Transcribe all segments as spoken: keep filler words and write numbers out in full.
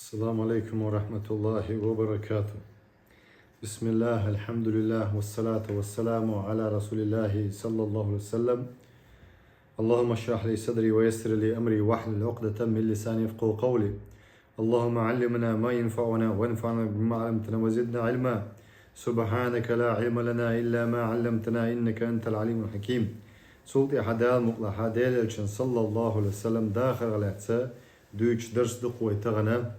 السلام عليكم ورحمة الله وبركاته. بسم الله، الحمد لله، والصلاة والسلام على رسول الله صلى الله عليه وسلم. اللهم اشرح لي صدري ويسر لي أمري واحلل عقدة من لساني يفقهوا قولي. اللهم علمنا ما ينفعنا وانفعنا بما علمتنا وزدنا علما. سبحانك لا علم لنا إلا ما علمتنا إنك أنت العليم الحكيم. Цул тӀехьа Дала мукъалахь Делан Элчан саллаллаху алейхи ва саллам дахарах лаьцна дуьйцуш дарс ду-кх вай тахана.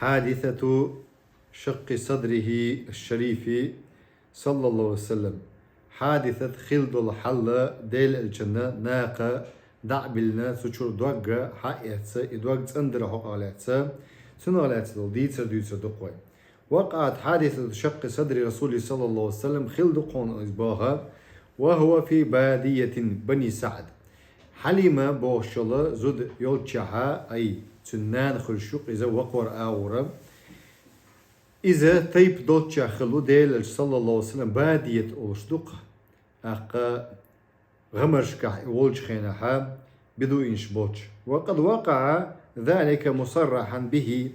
حادثة شق صدره الشريف صلى الله عليه وسلم. Хьадисат, хилла долу хьал, Делан Элчанна накха дӀа а биллина, цу чуьра дог хьа а эцна, и дог цӀандарах хьокъах лаьцна, цунах лаьцна долу дийцар дуьйцур ду-кх вай. وقعت حادثة شق صدر رسول الله صلى الله عليه وسلم, хилла ду-кх хьуна иза боху, وهو في بادية بني سعد. Хьалима бохуш йолу зуда йолччехьа, ай, цуьнан нана хуьлуш ю-кх иза вакхара агӀора. Иза тайпа долччехь хилла ву Делан Элча саллаллаху алейхи ва саллам, бадият олуш ду-кх, тӀаккха гӀамаршкахь и волчу хенахьа бедуинаш болчу. وقد وقع ذلك مصرحا به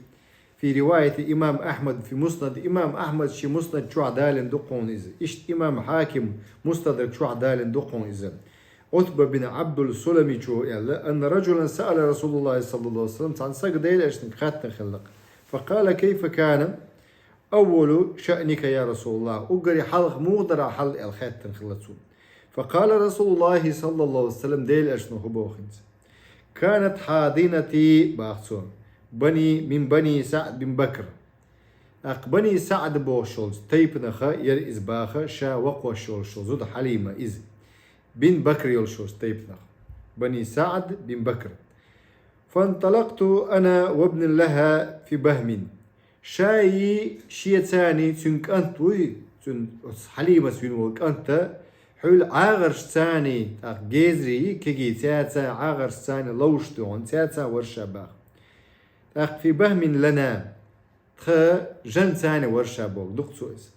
في رواية الإمام أحمد في مسند. Имам Ахьмада шен Муснад чохь далийна ду-кх хьуна иза. Иштта имам Хьаким Мустадрак чохь далийна ду-кх хьуна иза. Ӏутба бин Ӏабдул Сулами чу аьлла: أن رجلا سأل رسول الله صلى الله عليه وسلم, цхьана стага Делан Элчанга хаьттина хилла-кх. فقال: كيف كان أول شأنك يا رسول الله؟ Уггаре хьалха муха дара хьал аьлла хаьттина хилла цо. فقال رسول الله صلى الله عليه وسلم, Делан Элчано хӀун боху хӀинца? كانت حاضنتي, баха цо, بني، من بني سعد بن بكر. ТӀаккха Бани СаӀд бохуш йолчу тайпанах яра иза баха, ша вакхош йолуш йолу зуда Хьалима иза. Бин Бакр йолуш йолчу тайпанах. Бани СаӀд бин Бакр. فانطلقت أنا وابن لها في بهم. Шаи, шеца цхьаьний, цуьнан кӀант вуй, цуьнан оцу Хьалимас вина волу кӀант, хьуьлла ӀагӀаршца цхьаьний, тӀаккха гезарий, кегий, цаьрца, ӀагӀаршца цхьаьний ловш ду хьуна, цаьрца вара ша баха. ТӀаккха في بهم لنا, тхан жан цхьаьний вара ша боху, ду-кх цо иза.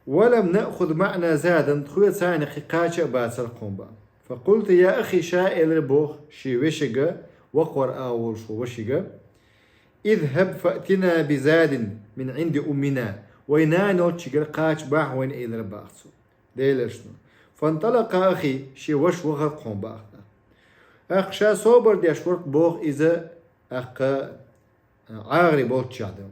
ولم نأخذ معنا زادا, тхоьца цхьаьний кхин кхача а бацара-кх хьуна баха. فقلت: يا أخي, ша элира боху шен вешига, вакхара агӀор волуш волу вашига: اذهب فأتنا بزاد من عند أمنا. Вайн нана йолчуьнгара кхача баха вайна, элира баха цо Делан Элчано. فانطلق أخي, шен ваша вахара-кх хьуна баха. ТӀаккха ша собар деш вара-кх боху иза, тӀаккха ГӀагӀри болччехь ду.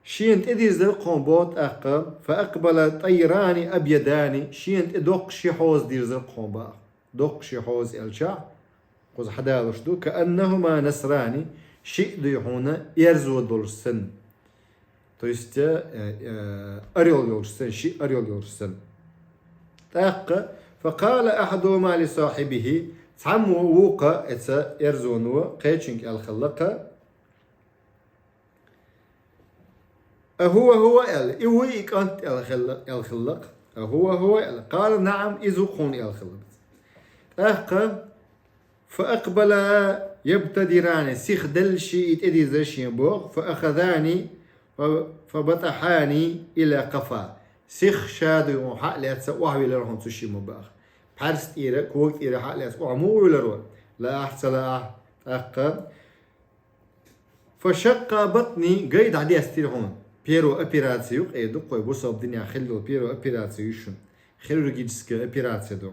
Шена тӀедирзира-кх хьуна боху тӀаккха, فأقبل طيران أبيضان, шена тӀе доккха ши хьоза дирзира-кх хьуна баха. Доккха ши хьоза аьлчахь, кхуза хьадалуш ду, كأنهما نسران, шиъ дуй хьуна эрзо долуш санна. То есть, э, э, орёл йолуш санна, шиъ орёл йолуш санна. ТӀаккха, فقال أحدهما لصاحبه, цхьаммо вукху эца эрзоно кхечуьнга аьлла хилла-кх, أهو هو аьлла, и вуй и кӀант аьлла хилла-, аьлла хилла-кх. أهو هو аьлла. قال: نعم, иза ву-кх хьуна аьлла хилла. ТӀаккха, فأقبلا يبتدران, сиха делла шиъ и тӀедирзира шена боху, فأخذان ف-، فبطحان إلى قفاه. Сиха ша дуй хьуна хьа а лаьцна охьавелира хьуна цу шимма баха. Пхьарс тӀера, кога тӀера хьа а лаьцна охьа муха велира вара? Лаахь, ца лаахь, тӀаккха. فشقا بطني, гай дӀадестира хьуна. Первая операция ю-кх, эр ду-кх вай, бусалба динехь хилла йолу первая операция ю шуна. Хирургическая операция ду.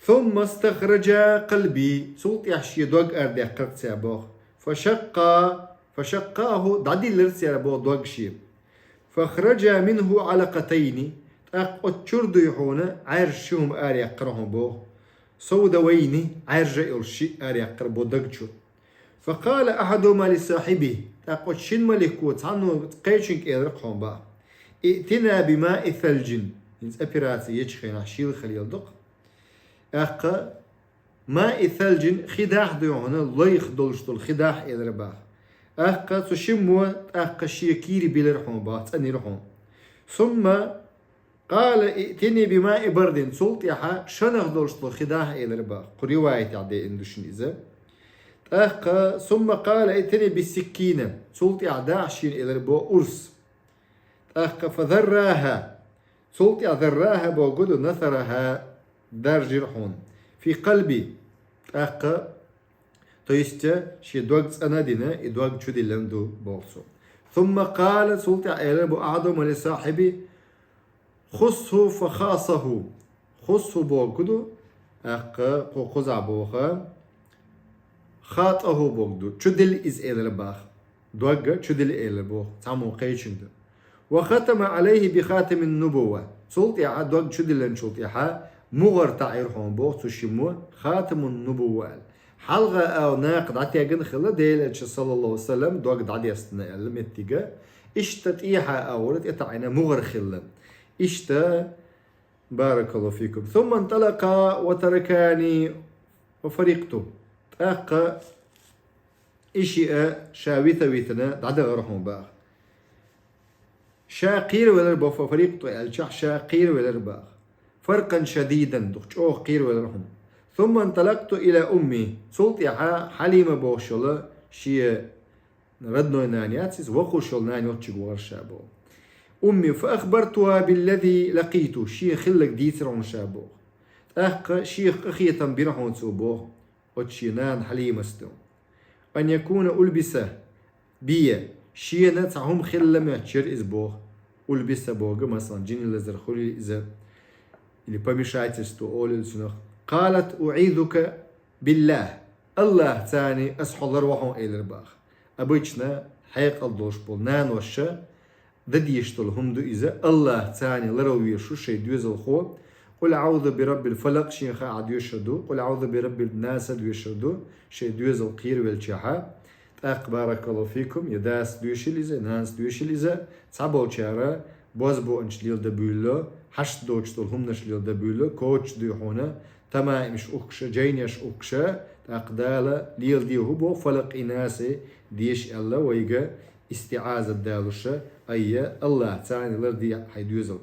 ثم استخرجا قلبي, цул тӀаьхьа шен дог арадаьккхира-кх цара боху. فشقا، فشقاه, дӀадиллира цара боху дог шен. فأخرجا منه علقتين, тӀаккха оцу чуьра дуй хьуна Ӏаьржа ши хӀума араяккхира хьуна боху. سودوين, Ӏаьржа а йолуш шиъ араяккхира боху даг чуьра. فقال أحدهما لصاحبه, тӀаккха оцу шина малико цхьанно кхечуьнга элира-кх хьуна баха: ائتنا بماء ثلج, хӀинца операция ечу хенахь шийла хила еза ду-кх. ТӀаккха ماء ثلج, хи даха дуй хьуна, лайх долуш долу хи даха, элира баха. ТӀаккха цу шиммо тӀаккха шен кийра биллира хьуна баха, цӀанйира хьуна. ثم قال ائتني بماء برد, цул тӀаьхьа шанах долуш долу хи даха, элира баха. Кху риваятехь деана ду шуна иза. ТӀаккха ثم قال ائتني بالسكين, цул тӀаьхьа даха шена, элира боху, урс. ТӀаккха فذراها, цул тӀаьхьа ذراها боху ду, نثرها, даржийра хьуна. في قلبي, тӀаккха То есть, шен дог цӀена а дина, и дог чудиллина ду боху цо. ثم قال, цул тӀаьхьа элира боху, أحدهما لصاحبه: خصه فخاصه. خصه бохург ду, тӀаккха кху кхузахь боху, خاطه бохург ду. Чудилла иза элира боху. Дог чудилла элира боху, цхьаммо кхечуьнга ду. وختم عليه بخاتم النبوة. Цул тӀаьхьа, дог чудиллинчул тӀаьхьа, мугӀар таӀийра хьуна боху цу шиммо, خاتم النبوة аьлла. Хьалха а накха дӀатегна хилла, Делан Элчан, саллаллаху Ӏалайхи ва саллам, дог дӀадестина аьлла меттига. Иштта тӀехьа а вара тӀетаӀийна мугӀар хилла. Иштта, баракаллаху фикум. ثم انطلقا وتركاني وفرقت. ТӀаккха и шиъ ша вита-витина дӀадахара хьуна боху. Ша кхеравелира боху, ففرقت аьллачохь ша кхеравелира боху. فرقا شديدا, дукха чӀогӀа кхеравелира хьуна. ثم انطلقت إلى أمي. Цул тӀаьхьа Хьалима бохуш йолу шен родной нана яц иза, воккхуш йолу нана йолчуьнга вахара ша боху. أمي فأخبرتها بالذي لقيت. Шена хилларг дийцира хьуна ша боху. ТӀаккха шех къинхетам бира хьуна цо боху, оцу шен нана Хьалимас ду. أن يكون ألبس بي. Шена цхьа хӀума хилла моьттуш яра иза боху. ألبس бохург, масалан, жин лазар хуьлийла иза, или помешательство олийла цунах. قالت: أعيذك بالله. АллахӀаца ас хьо ларво хьуна элира боху. Обычно хьекъал долуш болу наноша дан дезаш долу хӀума ду иза, АллахӀаца ларван везаш ву шайн доьзалхо. قل أعوذ برب الفلق шена хаахь доьшур ду, قل أعوذ برب الناس доьшур ду, шайн доьзал кхеравеллачохь. ТӀаккха, баракаллаху фикум, я дас доьшийла иза, я нанас доьшийла иза, цхьаболчара бозбуунчаш леладан буьйлу, хьашт доцуш долу хӀуманаш леладан буьйлу, кочаш дуй хьуна, тамаимаш ухкуш, жайнеш ухкуш, тӀаккха Дала леладе хӀун боху, фалакъ и наси деша аьлла вайга, истиӀазат далуш, айя, АллахӀаца ларде хьайн доьзал.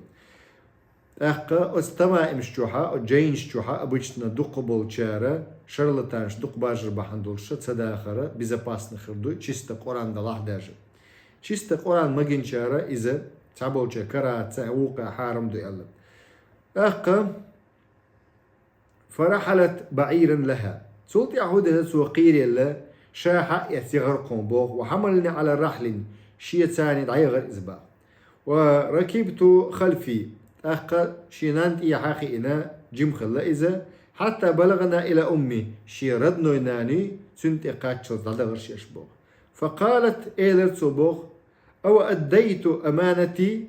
ТӀаккха оцу тамаимаш чохь а, оцу жайнаш чохь а обычно дукхахболчара, шарлатанаш дукха бажар бахьана долуш ца дахар безопасно хир ду, чисто Къуръан далахь даже. Чисто Къуръан магинчара иза цхьаболчара карахӀат ца, вукху хьарам ду аьлла. ТӀаккха فرحلت بعيرا لها. Цул тӀаьхьа хӀун дина, цо кхераелла, ша хьаэцна яхара хьуна боху, وحملني على رحل, шеца дӀаяхара иза боху. وركبت خلفه, тӀаккха шен нанна тӀехьа хиъна жима хилла иза, حتى بلغنا إلى أمي, шен родной наний цунна тӀе кхаччалц дӀадахара шаьш боху. فقالت, элира цо боху, أوأديت أمانتي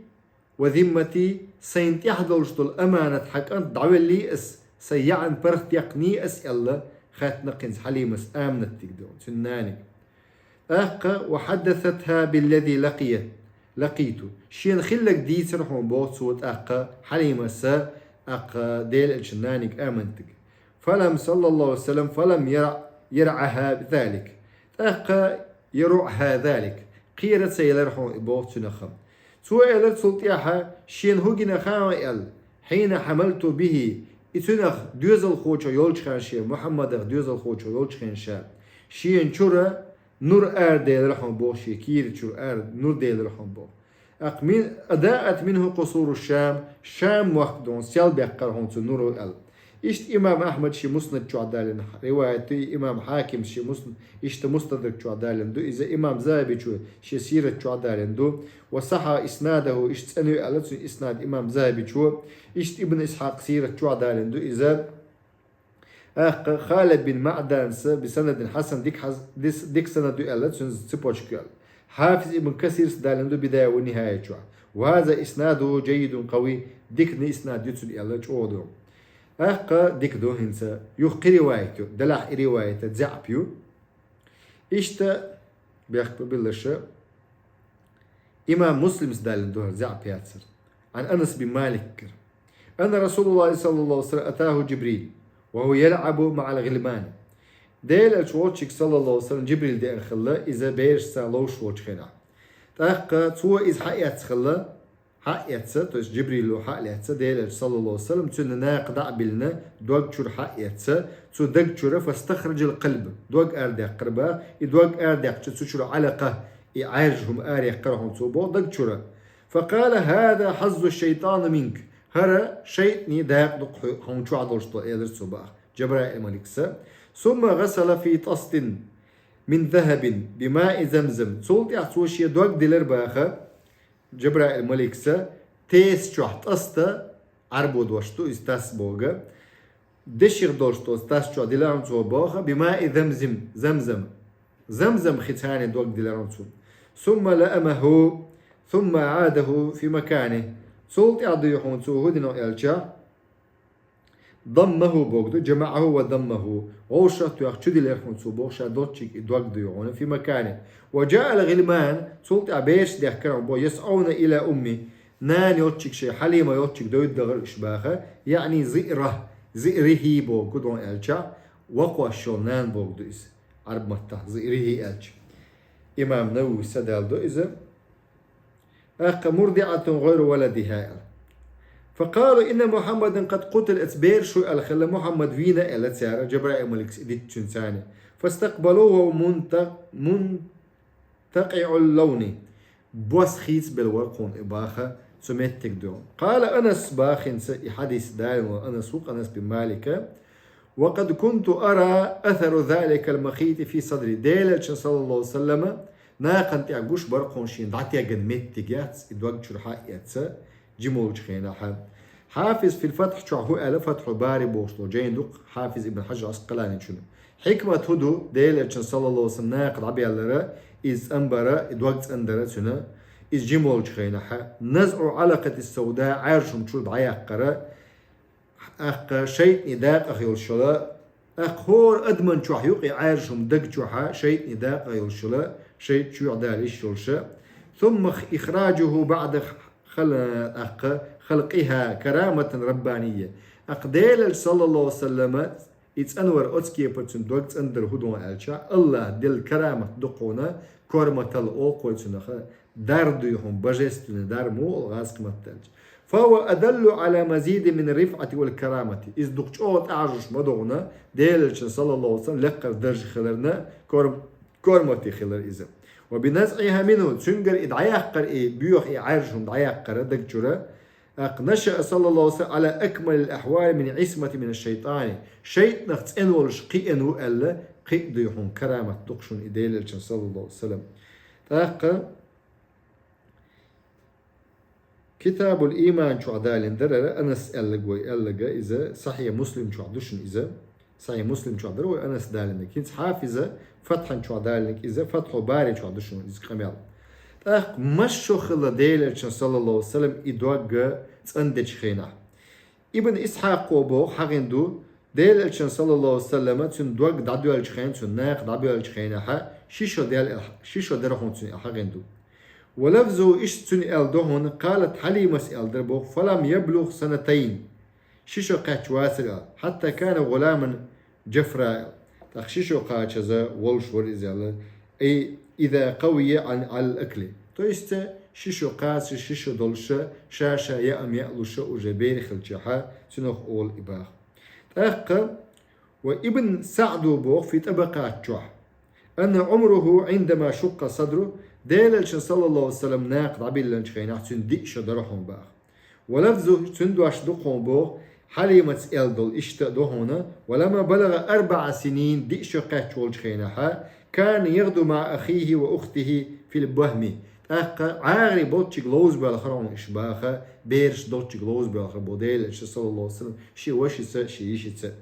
وذمتي, сайн тӀехь долуш долу аманат, хьан кӀант дӀавеллий ас, сайн яьӀна паргӀат яьккхиний ас аьлла, хаьттина кхинца Хьалимас Аминатига ду, цуьнан наниг. ТӀаккха وحدثتها بالذي لقيت, لقيت. Шена хилларг дийцира хьуна боху цо тӀаккха Хьалимас, тӀаккха Делан Элчан наниг Аминатига. فلم, صلى الله عليه وسلم, فلم يرع, يرعها ذلك. ТӀаккха يرعها ذلك. Кхера ца елира хьуна и боху цуьнах. Цо элира цул тӀаьхьа, шена хӀун гина хаьий аьлла, حين حملت به, и цуьнах доьзалхочух йолчу хенахь, шен Мухьаммадах доьзалхочух йолчу хенахь, шена чуьра нур араделира хьуна боху, шен кийра чуьра ара нур делира хьуна боху. أضاءت منه قصور الشام, Шам мохк дохуна сел баьккхира хьуна цу нуро аьлла. Иштта имам Ахьмада шен Муснад чохь далийна риваят ду, и имам Хьакима шен Мусн-, иштта Мустадрак чохь далийна ду, иза имам Захьабичо шен Сират чохь далийна ду, وصحح إسناده, иштта цӀена ю аьлла цуьнан иснад имам Захьабичо, иштта Ибн Исхьакъа Сират чохь далийна ду иза. ТӀаккха Халид бин МаӀданас بسند حسن, дика хьаз-, дис-, дика санад ю аьлла цуьнан цепочка аьлла. Хьафиз Ибн Касирас далийна ду Бидая ва Нихьая чохь. وهذا إسناده جيد قوي, дика иснад ю цуьнан аьлла чӀогӀа ду. ТӀаккха дика ду хӀинца. Юха кхин риваят ю, делахь и риваят заӀап ю. Иштта бехк бан биллалаш, имам Муслимас далийна ду хӀара заӀап яцар. عن أنس بن مالك, أن رسول الله صلى الله عليه وسلم أتاه جبريل وهو يلعب مع الغلمان. Делан Элча волчуьнга, саллаллаху Ӏалайхи ва саллам, Жибрил деана хилла, иза берашца ловш волчу хенахь. ТӀаккха цо иза хьаэцна хилла, хьаэцна, то есть Жибрило хьалаьцна, Делан Элча, саллаллаху Ӏалайхи ва саллам, цуьнан накха дӀа а биллина, дог чуьра хьаэцна, цу даг чуьра فاستخرج القلب, дог арадаьккхира боху, и дог арадаьккхича цу чуьра علقة, и Ӏаьржа хӀума араяккхира хьуна цо боху даг чуьра. فقال: هذا حظ الشيطان منك. «ХӀара шайтӀан дакъа ду-кх хьо-, хьуна чохь долуш долу», — элира цо боху Джабраил-маликас. «Сумма гӀасала фи тӀастин мин захабин бимаи Замзам». Цул тӀаьхьа цо шен дог дилира боху Джабраил-маликас теса чохь, тӀаста, Ӏарбо дош ду иза тас боху. Деших долуш долу тас чохь дилира цо боху, бимаи Замзам, Замзам. Замзам хица дог дилира цо. Сумма лаамаху, сумма Ӏадаху фи макани. Цул тӀаьхьа дуй хьуна цо хӀун дина аьлча, даммаху боху ду, джамаӀаху ва даммаху. Вовшах а тоьхна чу дилира хьуна цо боху, ша долччиг и дог дуй хьуна, фи макани. Ва джаал гӀилман, цул тӀаьхьа бераш дехкира боху, ясӀауна ила умми. Нана йолччиг, шайн Хьалима йолччиг дойду дахара уьш боху, яъни зиъра, зиърихӀи боху ду аьлча, вакхош йолу нана боху ду иза. Ӏарб маттахь зиърихӀи аьлча. Имам Нававис далла ду иза. ТӀаккха мурдиӀатун гӀайру валадихӀа аьлла. Факъалу инна Мухьаммадан къад къутил, оцу бераша аьлла хилла, Мухьаммад вийна аьлла цара, Джабраил-маликас и дитчунца. Фастакъбалуху мунта-, мун-, такъиӀул лавни. Бос хийцабелла вара кхунна и боху цу меттиг ду. Къала Анас боху хӀинца, и хьадис далийна волу Анас ву, Анас бин Малика. Ва къад кунту ара асару заликал махити фи садри. Делан Элчан, саллаллаху алейхи ва саллама, нахана тӀехь гуш бара кхунна шена дӀатегна меттиг яц, и дог чуьра хьаэца, жима волчу хенахь. Хьафиз фил Фатхь чохь хӀун аьлла, Фатхьул Бари бохуш долу жайна ду-кх Хьафиз ибн Хьажар Ӏаскъаланичун. Хьикмат хӀун ду, Делан Элчан, саллаллаху алейхи ва саллам, нахана дӀабаьллара, иза цӀанбара, и дог цӀандара цуьнан, иза жима волчу хенахь. НазӀу Ӏалакъати сауда, Ӏаьржа хӀума чуьра дӀаяккхара, тӀаккха шайтӀан дакъах йолуш йолу, тӀаккха хӀора адаман чохь юкъа и Ӏаьржа хӀума даг чохь шайтӀан дакъах йолуш йолу, шайтӀа чоьхьа дала йиш йолуша. Сумма ихраджуху баъда хал-, тӀаккха халкъихьа караматан раббанийя. ТӀаккха Делан Элча, саллаллаху алейхи ва саллама, и цӀанвар оцу кепара цуьнан дог цӀандар хӀун ду аьлча, Аллаха делла карамат ду кхунна, корматалла олу кхо цунах, дар дуй хьуна, божественный дар муха олу гӀазкхи маттахь аьлча. Фа хӀува адаллу Ӏала мазиди мин рифъати вал карамати. Иза дукха чӀогӀа тӀаьхьажуш ма ду хьуна, Делан Элчан, саллаллаху алейхи ва саллам, лекхара даржа хиларна, кор-, кормате хилар иза. Ва би назъихьа минху, цуьнгара и дӀаяккхар, и боьха, и Ӏаьржа хӀума дӀаяккхара даг чуьра, тӀаккха наша, саллаллаху алейхи ва саллам, Ӏала акмалил ахьвали мин Ӏисмати мин шайтани. ШайтӀанах цӀена волуш кхиъна ву аьлла, кхиъна дуй хьуна карамат ду-кх шуна и Делан Элчан, саллаллаху алейхи ва саллам. ТӀаккха Китабул Иман чохь далийна дара, Анас аьлларг вай аьлларг, иза Сахьихь Муслим чохь ду шуна иза. Сахьихь Муслим чохь дара вай Анас далийнарг. ХӀинца Хьафиза Фатхьан чохь далийнарг иза, Фатхьул Бари чохь ду шуна иза къамел. ТӀаккха масса шо хилла Делан Элчан, саллаллаху алейхи ва саллам, и дог цӀандечу хенахь. Ибн Исхьакъо боху, хьахийна ду, Делан Элчан, саллаллаху алейхи ва саллама, цуьнан дог дӀадоьллачу хенахь, цуьнан накха дӀабоьллачу хенахь, ши шо дел-, ши шо дара хьуна цуьнан, хьахийна ду. Ва лафзуху, иштта цуьнан аьлла ду хьуна, къалат Хьалимас аьлла дара боху, фалам яблугӀ санатайн. Ши шо кхаьчча вацара аьлла, хьатта кана гӀуламан джафра. ТӀаккха ши шо кхачаза волуш вара иза аьлла. Ай, иза къавия Ӏан, Ӏалал акли. То есть, ши шо кхача, ши шо долуша, ша-ша яа-м яалуша уже бер хилчахьа, цуьнах олу и боху. ТӀаккха, ва Ибн СаӀду боху фи ТӀабакъат чохь. Анна Ӏумруху Ӏиндама шуккъа садру, Делан Элчан, саллаллаху алейхи ва саллам, накха дӀабиллинчу хенахь цуьнан диъ шо дара хьуна боху. Ва лафзу, цуьнан дош ду хьуна боху, Хьалимас аьлла долу иштта а ду хьуна, ва ламма балагӀа арбаӀа синин, диъ шо кхаьчча волчу хенахьа, кана ягӀду маӀа ахихи ва ухтихи фил бахми. ТӀаккха ӀагӀаре болччиг ловзабоьлхура хьуна иш боху, бераш долччиг ловзабоьлхура боху Делан Элча, саллаллаху алейхи ва саллам, шен вашица, шен йишица.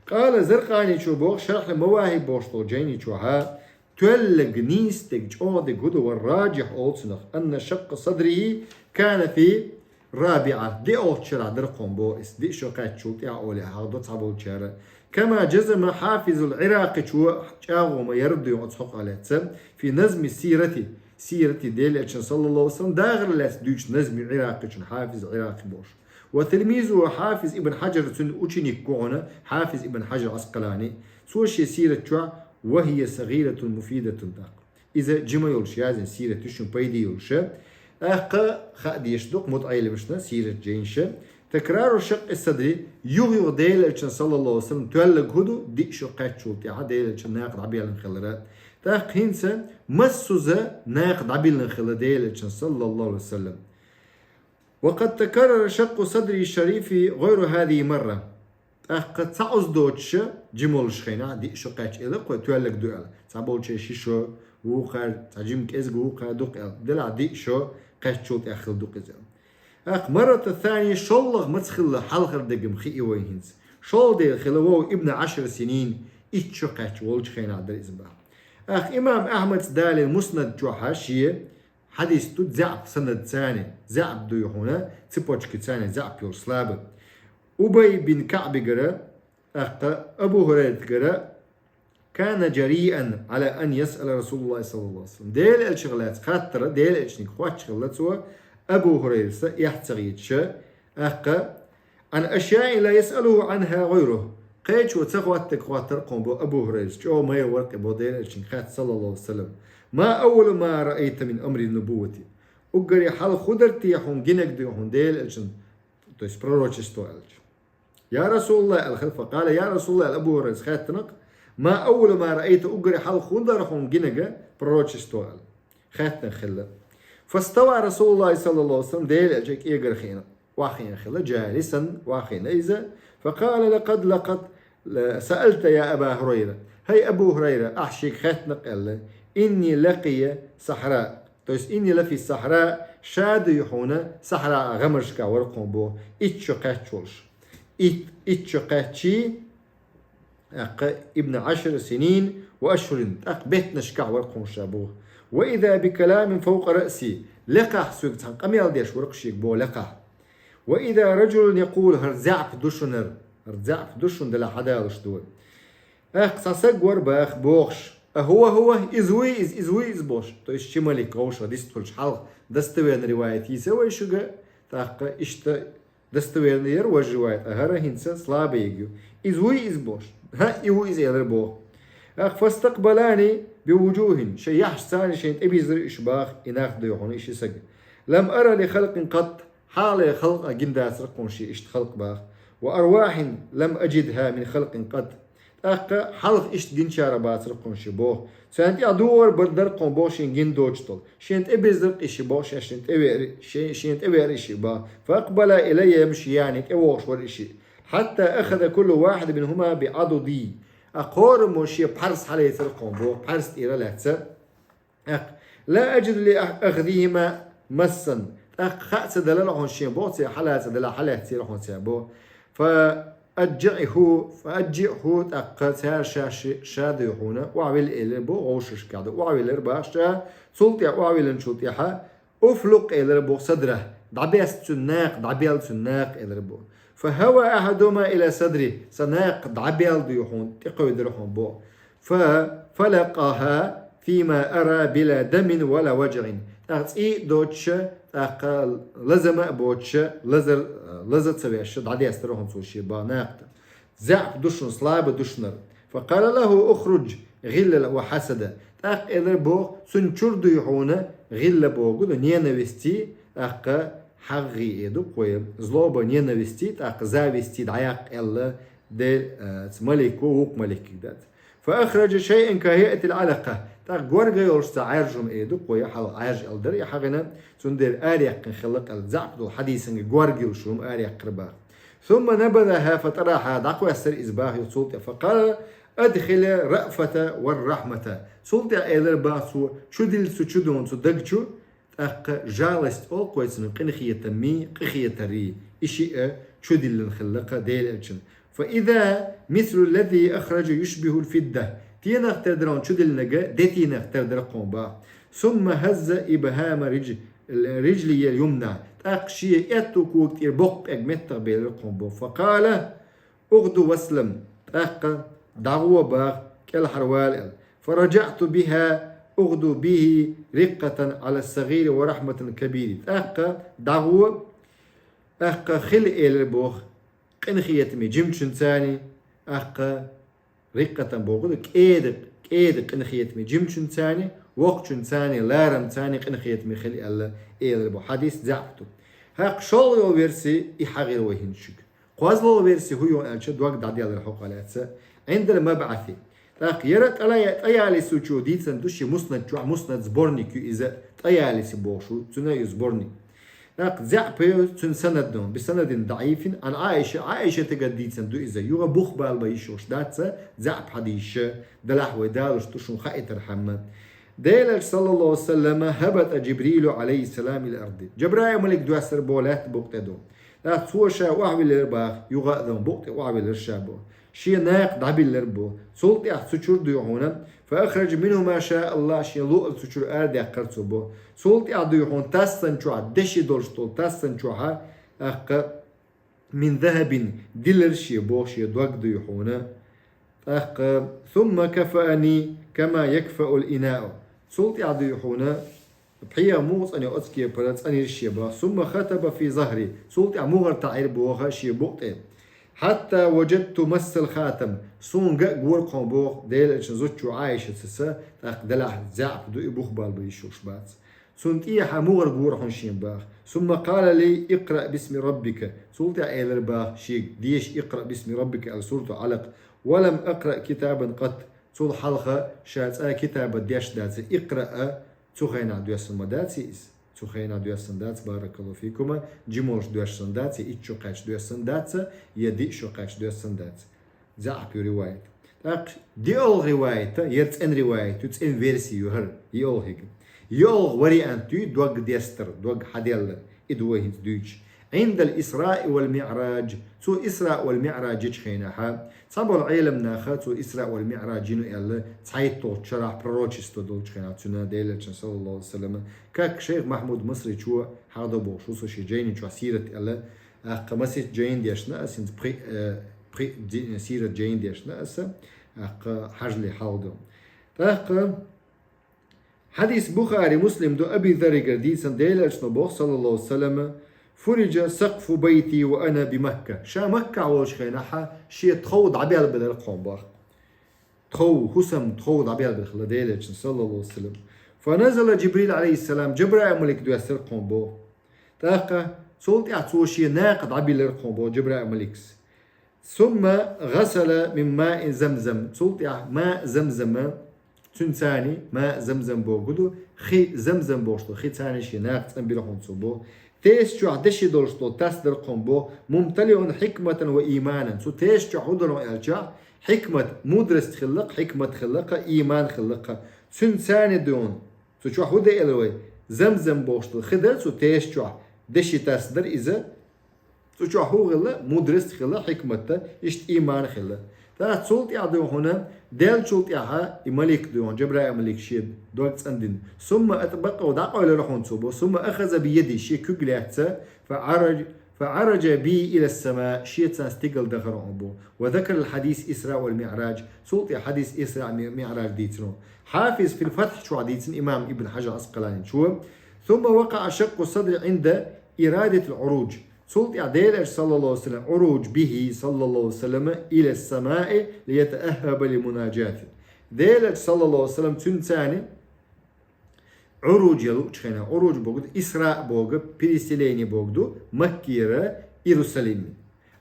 Къала Заркъаничо боху, Шархьи Мавахиб бохуш долу жайни чохьа, тоьллаг, нийса дерг, чӀогӀа дерг хӀун ду, ва раджихь олу цунах, анна шаккъа садрихи кана фи рабиӀа, диъолчу шарахь дара кхунна боху иза, диъ шо кхаьччул тӀаьхьа олий хьахо до цхьаболчара. Кама джазама Хьафизул Ӏиракъичо, чӀагӀо ма яра дуй оцу хьокъа лаьцна, фи назми сирати, сирати Делан Элчан, саллаллаху алейхи ва саллам, дахар лаьцна дуьйцу назми Ӏиракъичун, Хьафиз Ӏиракъи бохуш. Ва тилмизу Хьафиз ибн Хьаджар, цуьнан ученик ву хьуна Хьафиз ибн Хьаджар Ӏаскъалани. Цо шен сират чохь, ва хия сагӀиратун муфидатун, тӀаккха иза жима йолуш язйина сират ю шуна, пайде йолуша. ТӀаккха хаа дезаш ду-кх мутаӀеллимашна сират жайнаша. Такрару шаккъи садри, юха-юха Делан Элчан, саллаллаху алейхи ва саллам, тоьллаг хӀун ду, диъ шо кхаьччул тӀаьхьа Делан Элчан накха дӀабиллина хилара. ТӀаккха хӀинца массуза накха дӀабиллина хилла Делан Элчан, саллаллаху алейхи ва саллам. وقد تكرر شق صدري الشريف غير هذه المرة. ТӀаккха цхьа оз доцуша жима волуш хенахь диъ шо кхаьчча, элира кхо тоьллаг ду аьлла. Цхьаболчеран ши шо, вукхара цхьа жима кӀезиг, вукхара дукха аьлла. Делахь диъ шо кхаьччул тӀаьхьа хилла ду-кх иза. ТӀаккха مرة ثانية, шоллагӀа маца хилла хьалхара дегам хии вайн хӀинца. ШолгӀа дегам хилла وهو ابن عشر سنين, итт шо кхаьчча волчу хенахь дара иза боху. ТӀаккха имам Ахьмада далийна Муснад чохь шен хьадис ду заьӀап санадца, заьӀап ду хьуна, цепочкица заьӀап йолуш, слабый. Убай бин КаӀбигара, тӀаккха Абу ХӀурайратигара, كان جريئا على أن يسأل رسول الله صلى الله عليه وسلم. Делан элчанах лаьцна хаттар, Делан элчанга хоттуш хилла цо, Абу ХӀурайрас эхь ца хеташ, тӀаккха عن أشياء لا يسأله عنها غيره. Кхечо ца хоттург хоттура кхуна боху Абу ХӀурайрас, чӀогӀа майра вара-кх и боху Делан элчанга хатта, саллаллаху Ӏалайхи ва саллам. ما أول ما رأيت من أمر النبوة. Уггаре хьалха хӀун дара те хьуна гинарг, дуй хьуна, Делан элчан, то есть пророчество аьлча. Я Расулаллах, аьлла хилла, فقال: يا رسول الله, аьлла Абу ХӀурайрас хаьттина-кх, ما أول ما رأيت, уггаре хьалха хӀун дара хьуна гинарг пророчество аьлла. Хаьттина хилла. فاستوى رسول الله صلى الله عليه وسلم, Делан элча кӀегара хиъна, охьахиъна хилла, جالسا, охьахиъна иза. فقال: لقد، لقد سألت يا أبا هريرة. ХӀай Абу ХӀурайра, ахь шега хаьттина-кх аьлла, إني لفي الصحراء. То есть, إني لفي الصحراء, ша, дуй хьуна, сахьрахь гӀамаршкахь вара кхуна боху, итт шо кхаьчча волуш. Итт, итт шо кхаьччий, тӀаккха ابن عشر سنين وأشهر, тӀаккха беттанашкахь вара кхуна ша боху. وإذا بكلام فوق رأسي, лекхахь соьга цхьана къамел деш вара-кх шега боху, лекхахь. وإذا رجل يقول, хӀара заьӀап ду шуна хӀара, хӀара заьӀап ду шуна, делахь хьадалуш ду вай. ТӀаккха цхьа саг вара боху, бохуш: أهو هو, иза вуй иза, иза вуй иза бохуш. То есть ши малик вовшах дистхуьлуш хьалха достоверный риваят йийца вай шуьга, тӀаккха иштта достоверный яра важа риваят, а хӀара хӀинца слабый ю. Иза вуй иза бохуш. ХӀаъ, и ву иза, элира боху. ТӀаккха فاستقبلاني بوجوه, шайн яххьашца шайна тӀебирзира уьш боху, и нах, дуй хьуна, и ши саг. لم أر لخلق قط, хьалхалера халкъах гина дацара кхуна шен иштта халкъ боху. وأرواح لم أجدها من خلق قط. ТӀаккха хьалха иштта гинчарах бацара кхуна шен боху. Царна тӀехь духар бар дара кхуна боху шен гина доцуш долу. Шена тӀебирзира-кх и ши боху, шаьш шена тӀевеара, шен, шена тӀевеара и ши боху. فأقبلا إلي يمشيان, тӀевогӀуш вара и ши. حتى أخذ كل واحد منهما بعضدي. А кхораммо шен пхьарс хьалецира кхуна боху, пхьарс тӀера лаьцна. ТӀаккха: لا أجد لأخذهما مسا. ТӀаккха хаа ца далара хьуна шен боху, церан хьала ца далахь, хьалаьццера хьуна церан боху. فأضجعه، فأضجعه, тӀаккха цара ша, ши, ша, дуй хьуна, охьавилла, элира боху, вовшашкахь ду, охьавиллира боху ша, цул тӀаьхьа, охьавиллинчул тӀаьхьа, أفلق, элира боху, صدره, дӀабеста цуьнан накха, дӀабелла цуьнан накха, элира боху. فهوى أحدهما إلى صدري, сан накха дӀабелла, дуй хьуна, тӀекхевдира хьуна боху. ففلقها فيما أرى بلا دم ولا وجع. ТӀаккха цӀий а доцуша, тӀаккха лазам а боцуша, лазар, лаза а ца вешша, дӀадестира хьуна цо шен боху накха. ЗаьӀап ду шуна, слабый ду шуна хӀара. فقال له: اخرج غلا وحسدا. ТӀаккха элира боху, цуьнан чуьра, дуй хьуна, гӀилла бохург ду, ненависть, тӀаккха хьагӀ, э, ду-кх вай, злоба, ненависть, тӀаккха зависть дӀаяккха аьлла, де, э, цу малико вукху маликига дац. فأخرج شيئا كهيئة العلقة. ТӀаккха горга йолуш цхьа Ӏаьржа хӀума, э, ду-кх вай, хьалха Ӏаьржа аьлла дара, и хьагӀина, цундела араяьккхина хилла-кх аьлла, заьӀап долу хьадисанга горга йолуш хӀума араяьккхира боху. ثم نبذها فطرحها, дӀакхоьссира иза боху цул тӀе. فقال: أدخل الرأفة والرحمة. Цул тӀе элира боху цо, чудилла цу чудонан цу даг чу, тӀаккха жалость олу-кх вай цунах, къинхетаммий, къинхетарий, и шиъ чудиллина хилла-кх Делан элчанна. فإذا مثل الذي أخرج يشبه الفضة. Тенах тера дара хьуна чудиллинарг, де тенах тера дара-кх хьуна боху. ثم هز إبهام رج-، رجلي اليمنى. ТӀаккха шен аьтту кога тӀера боккха пӀелг меттах белира-кх хьуна боху. فقال: اغد واسلم. ТӀаккха дӀагӀо боху, кӀелхьарвала аьлла. فرجعت بها أغد به رقة على الصغير ورحمة الكبير. ТӀаккха дӀагӀо, тӀаккха хила, элира боху, къинхетаме жимачуьнцаний, тӀаккха رقة бохург ду, кӀеда, кӀеда къинхетаме жимачуьнцаний, вокхачуьнцаний, ларамцаний къинхетаме хила аьлла, элира боху. Хьадис заьӀап ду. ХӀокху шолгӀа йолу верси и хьагӀира вай хӀинца шуьга. КхозлагӀа верси хӀун ю аьлча, дог дӀаделира хьокъехь лаьцна, عند المبعث. ТӀаккха яра ТӀая-, ТӀаялисичо дийцина ду шен Муснад чохь, Муснад сборник ю иза, ТӀаялиси бохуш ву, цуьнан ю сборник. ТӀаккха заӀап ю цун санад ду, بسند ضعيف عن عائشة, Ӏаишатагара дийцина ду иза. Юха бух балба йиш йолуш дац, заӀап хьадисаш, делахь вай далуш ду шуна хаийтархьама. Делан Элча, саллаллаху алейхи ва саллама, هبط جبريل عليه السلام إلى الأرض. Жабраил малик доьссар боху лаьтта букъа тӀе ду. ТӀаккха цо ша охьавиллар баха, юха а ду, букъа тӀе охьавиллар ша боху. Шен накха дӀабиллар боху. Цул тӀаьхьа цу чуьра дуй хьуна, فأخرج منه ما شاء الله, шен луъар цу чуьра арадаьккхар цо боху. Цул тӀаьхьа дуй хьуна, тассанчохь, деши долуш долу тассанчохь, тӀаккха, من ذهب, диллар шен боху шен дог дуй хьуна. ТӀаккха, ثم كفأني كما يكفأ الإناء. Цул тӀаьхьа дуй хьуна, пхьегӀа муха цӀанйо оцу кепара, цӀанйира шен боху. ثم خطب في ظهري. Цул тӀаьхьа мугӀар таӀийра боху шен букъа тӀе. حتى وجدت مس الخاتم. Суна ган а гора кхуьнан боху, Делан Элчан зудчо Ӏаишатас, тӀаккха делахь заӀап ду и, бух балба йиш йолуш бац. Цунна тӀехьа мугӀар гора хьуна шен боху. ثم قال لي اقرأ باسم ربك. Цул тӀаьхьа элира боху шега, деша اقرأ باسم ربك аьлла сурат Ӏалакъ. ولم أقرأ كتابا قط. Цул хьалха ша цкъа китаб дешна дац, اقرأ а цу хенахь доьссина ма дац иза. Цу хенахь доьссина дац, بارك الله فيكم, жима волуш доьссина дац, я итт шо кхаьчча доьссина дац, я диъ шо кхаьчча доьссина дац. ЗаӀап ю риваят. ТӀаккха диъалгӀа риваят, яра цӀена риваят ю, цӀена версия ю хӀара, йиъалгӀа хӀига. ЙиъалгӀа вариант ю дог дестар, дог хьаделлар, и ду вай хӀинца дуьйцуш. عند الإسراء والمعراج. Цо Исраъ вал МиӀраж йичу хенахь, цхьаболу Ӏеламнаха цо Исраъ вал МиӀраж йина аьлла, цхьайтталгӀачу шарахь пророчество долчу хенахь цуьнан, Делан Элчан, саллаллаху алейхи ва саллама, как шайх Махьмуд Масричо хьахадо бохуш ву со шен жайни чохь, сират аьлла, тӀаккха масех жайна дешна аса хӀинца, пхи, э, пхи ди-, сират жайна дешна аса, тӀаккха хьажале хьалха ду. ТӀаккха хьадис Бухари, Муслим ду, Аби Зарригара дийцина, Делан Элчано боху, саллаллаху алейхи ва саллама: فرج سقف بيتي وأنا بمكة. Ша Маккахь волчу хенахь шен тхов дӀабелбелира кхуьнан боху. Тхов, хӀусам тхов дӀабелбелира хилла Делан Элчано, саллаллаху алейхи ва саллам. فنزل جبريل عليه السلام, Жабраил малик доьссира кхуьнан боху. ТӀаккха цул тӀаьхьа цо шен накха дӀабиллира кхуьнан боху Жабраил маликас. ثم غسل من ماء زمزم. Цул тӀаьхьа маъ Замзама, цуьнан цани, маъ Замзам бохург ду, хи Замзам бохуш долу хи, цани шен накха цӀанбира хьуна цо боху. Теса чохь деши долуш долу тас дара кхуьнан боху, ممتلئ حكمة وإيمانا. Цу теса чохь хӀун дара аьлча, хьикмат, мудрость хилла-кх, хьикмат хилла-кх, ийман хилла-кх. Цуьнан цани дуьйна. Цу чохь хӀун дара аьлла вай? Замзам бохуш долу хи дара цу теса чохь, деши тас дара иза. Цу чохь хӀун хилла? Мудрость хилла, хьикмат а, иштта ийман хилла. ТӀаккха цул тӀаьхьа дуьйна хьуна, даьллачул тӀаьхьа и малик дуьйна, Жабраил малик шен дог цӀандина. ثم أطبقه, дӀакъевлира хьуна цо боху. ثم أخذ بيدي, шен куьг лаьцна, فعرج, فعرج بي إلى السماء, шеца стигала дахара хьуна боху. وذكر الحديث الإسراء والمعراج, цул тӀаьхьа хьадис Исраъ, Ми-, МиӀраж дийцина. Хьафиз في الفتح чохь дийцина имам Ибн Хьажар Ӏаскъаланичо. ثم وقع شق الصدر عند إرادة العروج. Цул тӀаьхьа Делан Элча, саллаллаху алейхи ва саллам, عرج به, саллаллаху алейхи ва саллам, إلى السماء ليتأهب لمناجاته. Делан Элча, саллаллаху алейхи ва саллам, цуьнан цани Ӏуруж ян луучу хенахь, Ӏуруж бохург Исраъ боху, переселение бохург ду, Маккера Иерусалиме.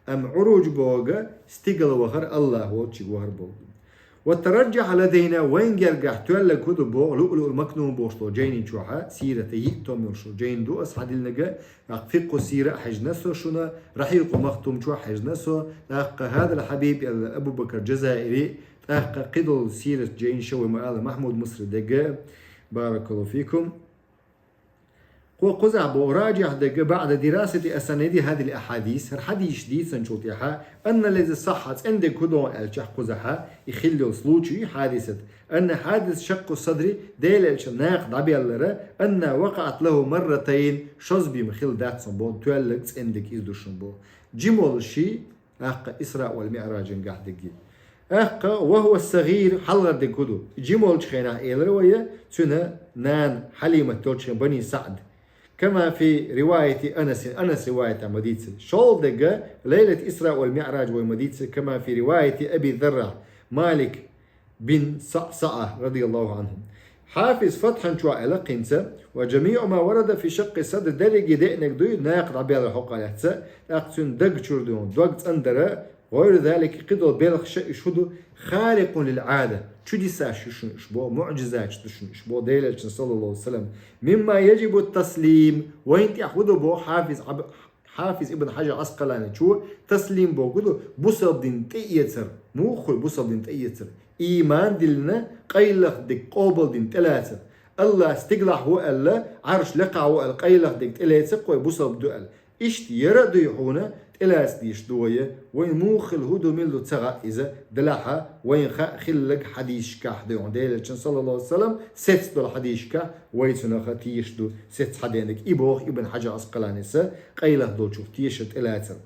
Амма Ӏуруж бохург стигала вахар, Аллах волчу вахар бохург ду. وترجح لدينا, вайн гергахь тоьлларг хӀун ду боху, Луълуъул Макнун бохуш долу жайни чохь, сирата йиъ том йолуш жайни ду ас хьадиллинарг, тӀаккха Фикъху сира хьаьжна со шуна, Рахьикъул Махтум чохь хьаьжна со, тӀаккха ХӀадал Хьабиб аьлла Абу Бакр Джазаири, тӀаккха кхидолу сират жайни ша вай ма-аллара Махьмуд Мусри дерг, баракаллаху фикум. Кху кхузахь боху راجح дерг بعد دراسة أسانيد هذه الأحاديث, хӀара хьадисаш дийцинчул тӀаьхьа, أن الذي صح, цӀена дерг хӀун ду аьлча кхузахь, и хилла йолу случай, хьадисат, أن حادث شق الصدر, Делан Элчан накха дӀабеллар, أنها وقعت له مرتين, шозза бен хилла дац шуна боху, тоьлларг, цӀена дерг иза ду шуна боху. Жима волуш, тӀаккха Исраъ вал МиӀражан гахь дерг. ТӀаккха, وهو الصغير, хьалхара дерг хӀун ду? Жима волчу хенахь элира вай, цуьнан нана Хьалимат йолчу хенахь, Бани СаӀд. كما في رواية أنس, Анас риваятехь ма дийцира. ШолгӀа дерг, ليلة الإسراء والمعراج вай ма дийцира, كما في رواية أبي ذر, Малик бин СаӀсаӀа, رضي الله عنه. Хьафиз Фатхьан чохь аьлла кхин а, وجميع ما ورد في شق الصدر, дерриге деанарг дуй, накха дӀабеллар хьокъехь лаьцна, тӀаккха цуьнан даг чуьра дуьйна, дог цӀандар, غير ذلك, кхыдола белхаш а уьш хӀун ду, خارق للعادة, чудесаш ю шуна уьш боху, муӀжизаташ ду шуна уьш боху, Делан Элчан, саллаллаху алейхи ва саллям, مما يجب التسليم, вайна тӀехь хӀун ду боху Хьафиз Аб-, Хьафиз Ибн Хьажар Ӏаскъаланичо, таслим боху хӀун ду, бусалба дин тӀеэцар. Муха хуьлу бусалба дин тӀеэцар? Ийман диллина, къайлаха дерг къобалдина тӀелацар. АллахӀ стигалахь ву аьлла, Ӏарш лекхахь ву аьлла, къайлаха дерг тӀелаца кхой бусалба ду аьлла. Иштта яра а дуй хьуна, тӀелаца дийш ду вай, вайн муха хила хӀун ду, мила ду ца хаьа иза, делахь а вайн хаа хилларг хьадисашкахь дуй хьуна, Делан Элчан, саллаллаху алейхи ва саллям, сецна долу хьадисашкахь вай цунах тешаш ду, сецца хьадениг. И боху Ибн Хьажар Ӏаскъаланис, къайлаха долчух тешар тӀелацар.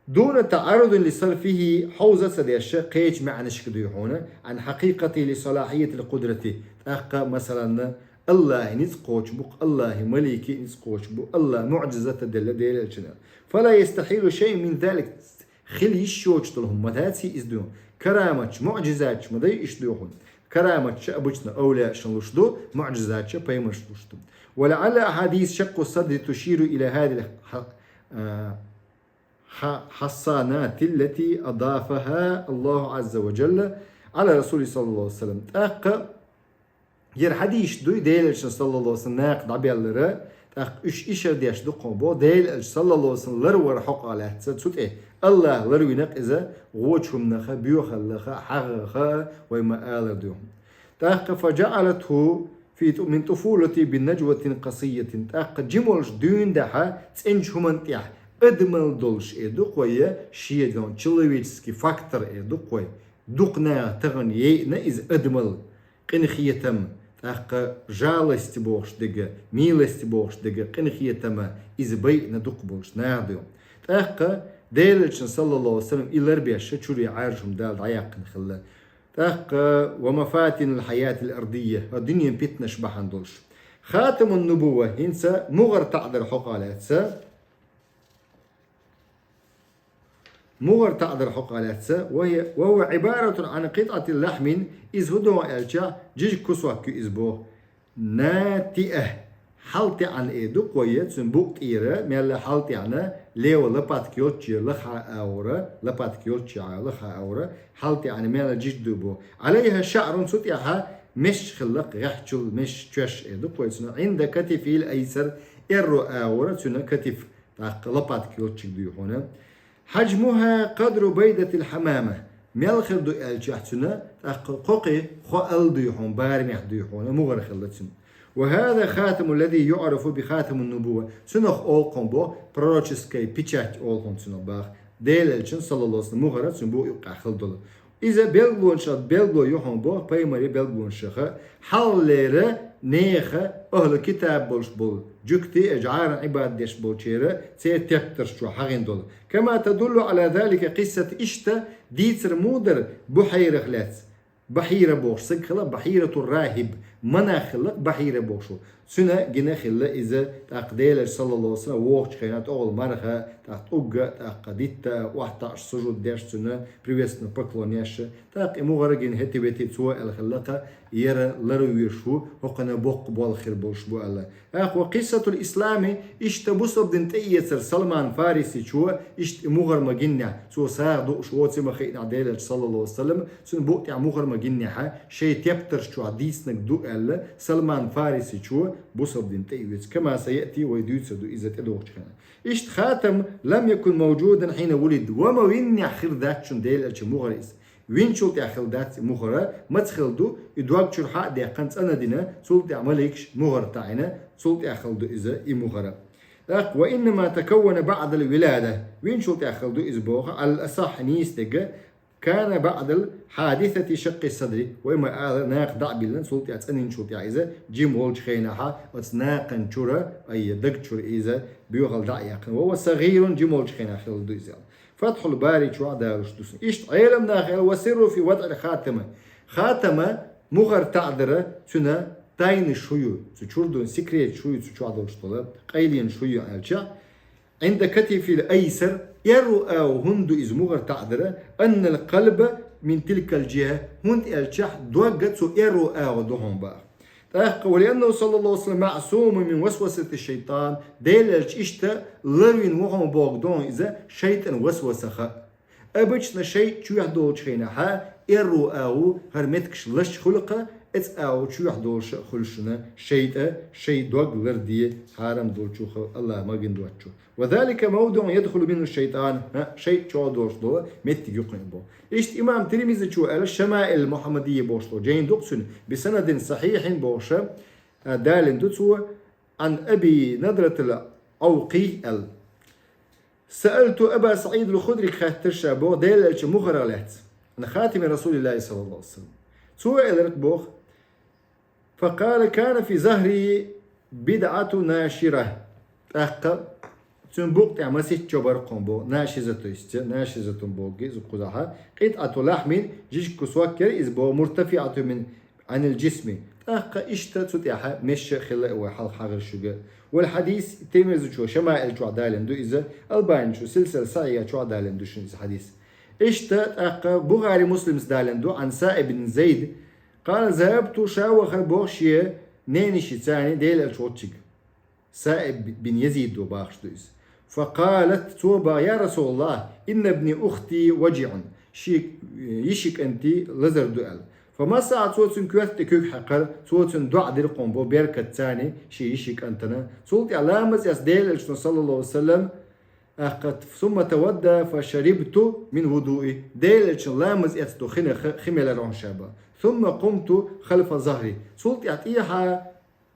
دون تعرض لصرفه, хьовза а ца деш, кхечу маьӀнашка дуй хьуна, عن حقيقته لصلاحية القدرة. ТӀаккха, масалан, АллахӀ ницкъ кхочуш бу-кх, АллахӀ малик ницкъ кхочуш бу, АллахӀ муӀжизат а делла Делан Элчанна. فلا يستحيل شيء من ذلك. Хила йиш йоцуш долу хӀума ма дац иза дуй хьуна. Караматаш, муӀжизаташ ма дай уьш дуй хьуна. Караматаш обычно овлияашна луш ду, муӀжизаташ пайхамаршна луш ду. ولعل أحاديث شق الصدر تشير إلى هذه الح-، آه، ح-، حسنات التي أضافها الله عز وجل على رسوله صلى الله عليه وسلم. ТӀаккха яра хьадисаш дуй, Делан Элчан, саллаллаху алейхи ва саллям, накха дӀабеллара, тӀаккха уьш ишар деш ду-кх боху, Делан Элча, саллаллаху алейхи ва саллям, ларвар хьокъехь лаьцна цу тӀе. АллахӀ ларвина-кх иза вочу хӀуманах а, боьхаллах а, хьагӀах а, вай ма-аллара дуй хьуна. ТӀаккха فجعلته في ط-، من طفولته بنجوة قصية. ТӀаккха жимолуш дуьйна дӀа-хьа цӀеначу хӀуманна тӀехь адамалла долуш эр ду-кх вай, шен дон человеческий фактор эр ду-кх вай. Дукха наха тахана яйъина иза адамалла, къинхетам, тӀаккха жалость бохуш дерг, милость бохуш дерг, къинхетам, иза байъина дукха болуш наха дуй хьуна. ТӀаккха Делан Элчан, саллаллаху алейхи ва саллям, и ларбеш чуьра Ӏаьржа хӀума Дала дӀаяьккхина хилла. ТӀаккха ومفاتن الحياة الأرضية, хӀара дуьненан питанаш бахьана долуш. خاتم النبوة, хӀинца мухӀар таӀадар хьокъехь лаьцна. МухӀар таӀадар хьокъехь лаьцна, وهي، وهو عبارة عن قطعة لحم, иза хӀун ду аьлча, жижиг кусок ю иза боху. ناتئة, хьалтаьӀна эр ду-кх вай, цуьнан букъ тӀера, мелла хьалтаьӀна, лева лопатка йолччера лаха агӀора, лопатка йолччехьа лаха агӀора, хьалтаьӀна мелла жижиг ду боху. عليها شعر, цу тӀехь мешаш хилла-кх, гӀеххьачул мешаш, чоьш эр ду-кх вай цунах. عند كتفه الأيسر, эрро агӀора цуьнан катиф, тӀаккха лопатка йолччиг дуй хьуна. حجمها قدر بيضة الحمامة. Мел хир ду аьлчахь цуьнан, тӀаккха кхо кхин хоал дуй хьуна, барамехь дуй хьуна, мухӀар хилла цуьнан. وهذا خاتم الذي يعرف بخاتم النبوة. Цунах олу-кх боху пророческая печать олу-кх цунах боху. Делан Элчан, саллаллаху алейхи ва саллям, мухӀар цуьнан букъ юккъехь хилла долу. Иза билгалонаш, билгало ю хьуна боху, пайхамаран билгалонашах, хьалхалера нехан, ахӀлу китаб болуш болу жуьгтий, жӀаран Ӏибадат деш болчеран, церан тептарш чохь хьахийна долу. كما تدل على ذلك قصة, иштта дийцар муха дара Бухьайрах лаьцна. Бахьийра бохуш стаг хилла, Бахьийратур-рахиб, монах хилла-кх Бахьийра бохуш волу. Цуьнан гина хилла иза, тӀаккха Делан Элча, саллаллаху алейхи ва саллям, вогӀучу хенахь тӀехула марха, тӀаккха тӀулг а, тӀаккха дитта а, охьатаӀаш сужуд деш цуьнан, приветственный поклон еш. ТӀаккха и мухӀар гина хӀетте-ветте цо аьлла хилла-кх, яра ларвеш ву, хӀокхуьнан боккха болх хир болуш бу аьлла. ТӀаккха وقصة الإسلام, иштта бусалба дин тӀеэцар Салман Фарисичо, иштта и мухӀар ма гиннехь, цо сагӀа дууш воций ма хиънехь Делан Элча, саллаллаху алейхи ва саллям, цуьнан букъ тӀехь мухӀар ма гиннехь, шайн тептарш чохь дийцинарг ду аьлла, Салман Фарисичо бусалба дин тӀеоьцу. كما سيأتي, вай дуьйцур ду иза тӀедогӀучу хенахь. Иштта хатам لم يكن موجودا حين ولد, ва ма виннехь хир дац шуна Делан Элчан мухӀар иза. Винчул тӀехь хилла дац и мухӀар, маца хилла ду, и дог чуьра хьа а даьккхина, цӀан а дина, цул тӀехь маликаш мухӀар таӀийна, цул тӀехь хилла ду иза, и мухӀар. ТӀаккха وإنما تكون بعد الولادة, винчул тӀехь хилла ду иза боху, على الأصح, нийса дерг, كان بعد حادثة شق الصدر, вай ма-аллара, накха дӀа а биллина, цул тӀехь цӀанйинчул тӀехь иза, жима волчу хенахь, оцу накхан чуьра, айя, даг чуьра иза боьхалла дӀа а яьккхина. وهو صغير, жима волчу хенахь хилла ду иза. Фатхьул Бари чохь далуш ду цуьнан. Иштта Ӏеламнаха аьлла: وسر في وضع الخاتم. Хатама, мухӀар таӀадар, цуьнан тайнаш хӀун ю, цу чуьра долу секреташ хӀун ю, цу чохь долуш долу къайленаш хӀун ю аьлча, عند كتفه الأيسر, эрру агӀо хӀунда ду иза мухӀар таӀадар, أن القلب من تلك الجهة, хӀунда аьлча дог цу эрру агӀо ду хьуна боху. ТӀаккха, ولأنه صلى الله عليه وسلم معصوم من وسوسة الشيطان, Делан Элча иштта ларвина ву хьуна боху ду хьуна иза шайтӀан васвасах. Обычно шайтӀа чоьхьа долчу хенахьа, эрру агӀу хӀара меттигаш лаш хуьлу-кх, эцу агӀу чоьхьа долуш а хуьлу шуна шайтӀа, шайн дог ларде хьарам долчух Аллах магийна доцучух. وذلك موضع يدخل منه الشيطان, хӀа, шайтӀа чӀогӀа долуш долу меттиг ю-кх и боху. Иштта имам Тирмизичо аьлла, Шамаил Мухаммадия бохуш долу жайна ду-кх цуьнан, بسند صحيح бохуша, а, далийна ду цо, عن أبي نضرة العوقي аьлла. سألت أبا سعيد الخدري хаьттира ша боху Делан элчан мухӀарах лаьцна, عن خاتم رسول الله صلى الله عليه وسلم. Цо элира-кх боху, فقال كان في ظهري بضعة ناشرة. ТӀаккха цуьнан букъа тӀехь масийтта чо бара-кх хьуна боху, нашиза, то есть, нашизатун боху иза кхузахьа, قطعة لحم, жижиг кусок яра иза боху, مرتفعة من عن الجسم. ТӀаккха иштта цу тӀехьа месаш а хилла и вай хьалха хьахийра шуьга. والحديث, Тирмизичо Шамаил чохь далийна ду иза, Албаничо Силсила сахьихьа чохь далийна ду шуна иза хьадис. Иштта тӀаккха Бухари, Муслимца далийна ду, عن سائب بن زيد قال ذهبت, ша вахара боху шен ненишца Делан элча волчуьнга. Саиб бин Язид ву бахаш ду иза. فقالت, цо баха: يا رسول الله, إن ابن أختي وجع, шен, э, йишин кӀанта лазар ду аьлла. فمسح, цо цуьнан коьрта тӀе куьг хьаькхира, цо цуьнан доӀа дира-кх хьуна боху беркат царна шен йишин кӀантана. Цул тӀаьхьа ламаз эцна Делан элчано, صلى الله عليه وسلم, тӀаккха, ثم توضأ فشربت من وضوئه, Делан элчан ламаз эцна долу хи хи мелира хьуна ша боху. ثم قمت خلف ظهره, цул тӀаьхьа тӀехьа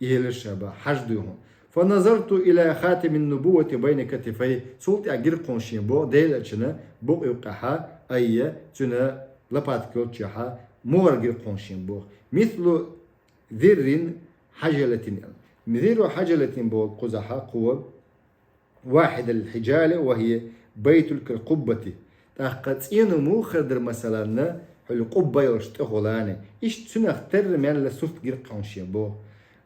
елира ша боху, хьажа дуй хьуна. فنظرت إلى خاتم النبوة بين كتفيه, цул тӀаьхьа гира-кх хьуна шена боху Делан элчан букъа юккъехьа, айя, цуьнан лопатка йолччехьа, мухӀар гира-кх хьуна шена боху. مثل ذر حجلة аьлла. Зирру хьажалатин боху кхузахьа кхо, واحد الحجالة وهي بيت القبة. ТӀаккха цӀено муха хир дара, масалан, хьуьлла къубба йолуш тӀехула а, иштта цуьнах терра мелла сурт гира-кх хьуна шена боху.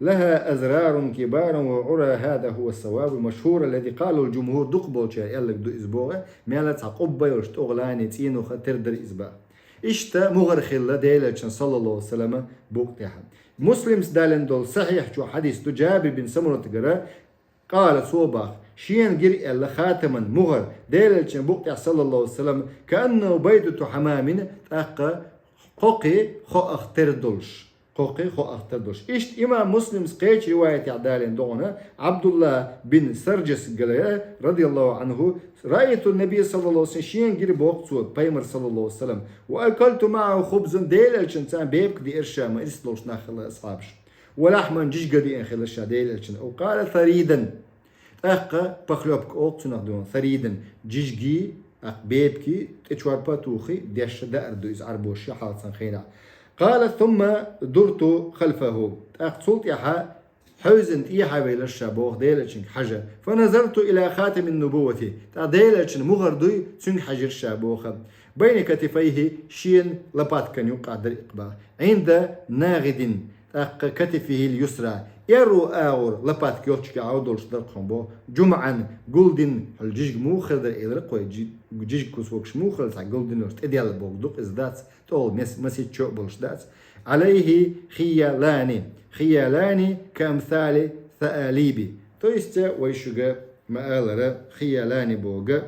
لها أزرار كبار وعرى هذا هو الصواب المشهور الذي قاله الجمهور, дукхахболчара аьлларг ду иза боху, мелла цхьа къубба йолуш тӀехула а цӀенах тера дара иза боху. Иштта мухӀар хилла Делан элчан, صلى الله عليه وسلم, букъа тӀехьа. Муслимца далийна долу сахьихьа чохь хьадис ду Джабир бин Самуратагара, قال, цо боху, шена гира аьлла خاتما, мухӀар, Делан элчан букъа тӀехь, صلى الله عليه وسلم, كأنه بيضة حمام, тӀаккха кхокхи хоах тера долуш. Кхокхи хоах тера долуш. Иштта имам Муслимца кхечу риваятехь далийна ду хьуна, Абдулла бин Сарджасагара, رضي الله عنه, رأيت النبي صلى الله عليه وسلم, шена гира боху цо, пайхамар, صلى الله عليه وسلم, وأكلت معه خبزا, Делан элчанца бепиг диира ша, ма ирс долуш нах хилла асхьабаш. ولحما, жижиг а диъна хилла ша Делан элчан. أو قال ثريدا. ТӀаккха похлёбка олу цунах дуьйна, ثريدا, жижиги, тӀаккха бепиг, тӀе чорпа а тухий, деш а даар ду иза Ӏарбоша хьалха цхьана хенахь. قال ثم درت خلفه. ТӀаккха цул тӀаьхьа хьевзина тӀехьа велира ша боху Делан элчанга хьажа. فنظرت إلى خاتم النبوة. ТӀаккха Делан элчан мухӀар дуй, цуьнга хьаьжира ша боху. بين كتفيه, шен лопаткан юккъехь дара и боху. عند ناغد, тӀаккха كتفه اليسرى, эрру агӀор лопатка йолччехьа долуш дара-кх хьуна боху. جمعا, гулдина, хьуьлла жижиг муха хир дара элира-кх вай, жи-, жижиг кусокаш муха хир цхьа гулдина йолуш тӀедеъна боху, дукха иза дац, тӀехула мес-, масийтта чо а болуш дац. عليه خيلان, خيلان كأمثال الثعالب. То есть, вай шуьга ма-аллара, خيلان боху,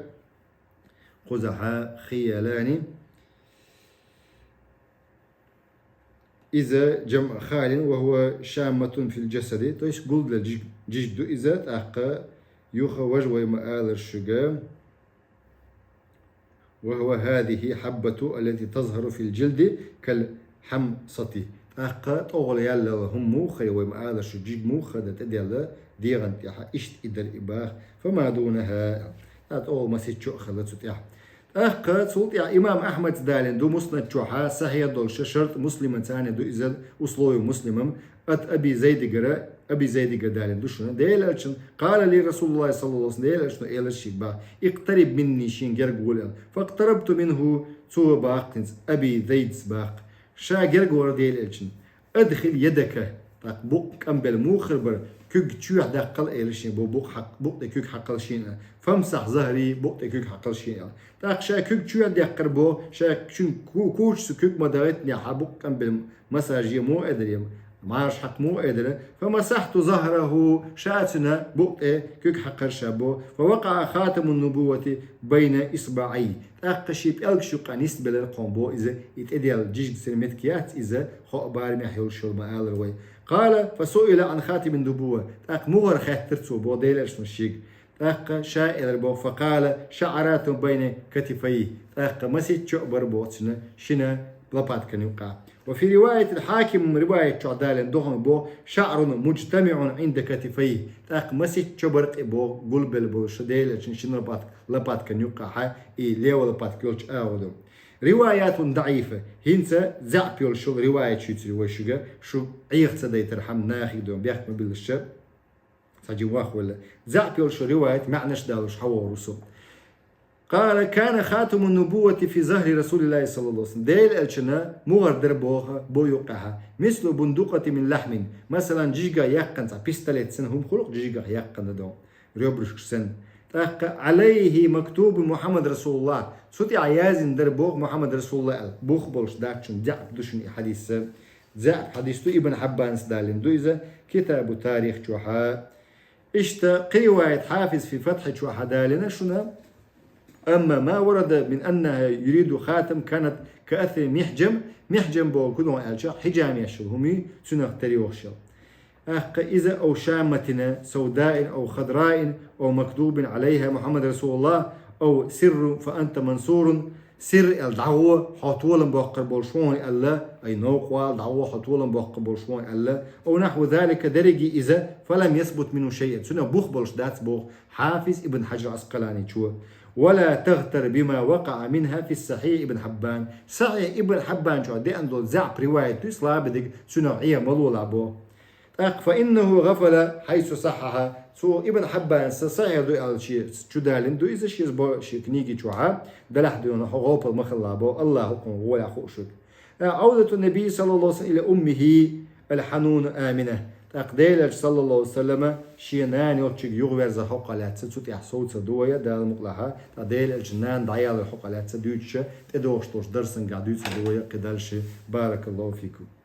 кхузахьа خيلان. Иза جمع خال وهو شامة في الجسد, то есть гулдина жижиг, жижиг ду иза, тӀаккха юха важа вай ма-аллара шуьга. وهو هذه الحبة التي تظهر في الجلد كالحمصة. ТӀаккха тӀехула яьлла хӀума муха хир, вай ма-аллара шуьга, жижиг муха хир дара тӀедеъна дегӀан тӀехьа, иштта и дара и боху. فما دونها. ТӀаккха тӀехула масийтта чо а хилла цу тӀехь. ТӀаккха цул тӀаьхьа имам Ахьмадца далийна ду Муснад чохьа, сахьихь долуш, шарт Муслиман царна ду иза, условие Муслиман, от Аби Зайдагара, Аби Зайдагара далийна ду шуна. Делан элчан, قال لي رسول الله صلى الله عليه وسلم, Делан элчано элира шега боху: اقترب مني, шена герга гӀур аьлла. فاقتربت منه, цо боху хӀинца, Аби Зайдас боху, ша герга вара Делан элчана. أدخل يدك, тӀаккха букъ къамбелла муха хир бара, куьг чоьхьа даккхал элира шена боху, букъ хьакх-, букъа тӀе куьг хьакхал шена. فامسح ظهري, букъа тӀе куьг хьакхал шена аьлла. ТӀаккха ша куьг чоьхьа даьккхира боху, ша шун ку-, кучаца куьг ма дахийтинехь, букъ къамбелла массаж е муха а дара, Марш хьакха муха айдира? فمسحت ظهره, ша цуьнан букъ тӀе куьг хьакхара ша бо. فوقع خاتم النبوة بين إصبعي. ТӀаккха шен пӀелгаш юкъа нисбелира кхуна бо иза, и тӀедел жижиг церан метка яц иза, хӀокху барамехь йолуш йолу ма аллара вай. قال: فسئل عن خاتم النبوة. ТӀаккха мухӀар хаьттира цо бо Делан Элчано шега. ТӀаккха ша элира боху: فقال: شعرات بين كتفيه. ТӀаккха масех чо а бара боху цуьнан шина лопаткан юккъехь. وفي رواية الحاكم, риваят чохь далийна ду хьуна боху: شعر مجتمع عند كتفيه. ТӀаккха масех чо бара кхин боху гулбелла болуш Делан Элчанан шина лопатк-, лопаткан юккъехь, и лева лопатка йолчу агӀор ду. روايات ضعيفة. ХӀинца заьӀап йолуш йолу риваят шуьйцур ю вай шуьга, шу Ӏеха ца дайтархьама нахе ду, бехк ма биллалаш. Цхьа жимма вахвелла. ЗаьӀап йолуш риваят маьӀнаш далуш хьавогӀур ву со. قال: كان خاتم النبوة في ظهر رسول الله صلى الله عليه وسلم. Делан Элчанан мухӀар дара боху бо юккъехь. مثل بندقية من لحم. Масалан, жижигах яьккхина цхьа пистолет санна хӀума хуьлу-кх жижигах яьккхина ду. Ребрышкаш санна. ТӀаккха عليه مكتوب محمد رسول الله. Цу тӀехь яздина дара боху Мухьаммад Расулуллах аьлла. Бух болуш дац шуна, заьӀап ду шуна и хьадис. ЗаьӀап хьадис ду, Ибн Хьаббанас далийна ду иза, Китабу тарих чохьа. Иштта кхин риваят Хьафиз фи Фатхьи чохьа далийна шуна. أما ما ورد من أنها يريد خاتم كانت كأثر محجم. Михьжам боху куьг ду аьлча, хьижамеш йолу хӀума цуьнах тера йогӀуш йолу. ТӀаккха иза أو شامة سوداء أو خضراء أو مكتوب عليها محمد رسول الله أو سر فأنت منصور. Сирр аьлла дӀагӀо, хьо толам боккхур болуш ву хьуна аьлла, ай новкъа вала дӀагӀо, хьо толам боккхур болуш ву хьуна аьлла. أو نحو ذلك, дерриге иза, فلم يثبت منه شيء. Цуьнан бух болуш дац боху Хьафиз Ибн Хьаджар Ӏаскъаланичо. ولا تغتر بما وقع منها في صحيح ابن حبان. Сахьихь Ибн Хьаббан чохь деана долу заьӀап риваят ду, слабый дерг, цуьнах Ӏеха ма лолахь боху. ТӀаккха فإنه غفل حيث صحح. Цо Ибн Хьаббанас сахьихь ду аьлла шен чу далийна ду иза, шен бо-, шен книги чохьа, делахь дуьйна хьо гӀопал ма хилла боху, Аллахьа хӀокхунна гӀолехь хууш верг. عودة النبي صلى الله عليه وسلم إلى أمه الحنون آمنة. ТӀаккха Делан Элча, саллаллаху алейхи ва саллама, шен нана йолчуьнга юхаверзар хӀокху лаьцна цу тӀехь совцар ду вай, Дала мукъалахь, ткъа Делан Элчан нана дӀаялар хӀокху лаьцна дуьйцуш, тӀедогӀуш долчу дарсангахь дуьйцур ду вай кхидӀа дальше. بارك الله فيكم.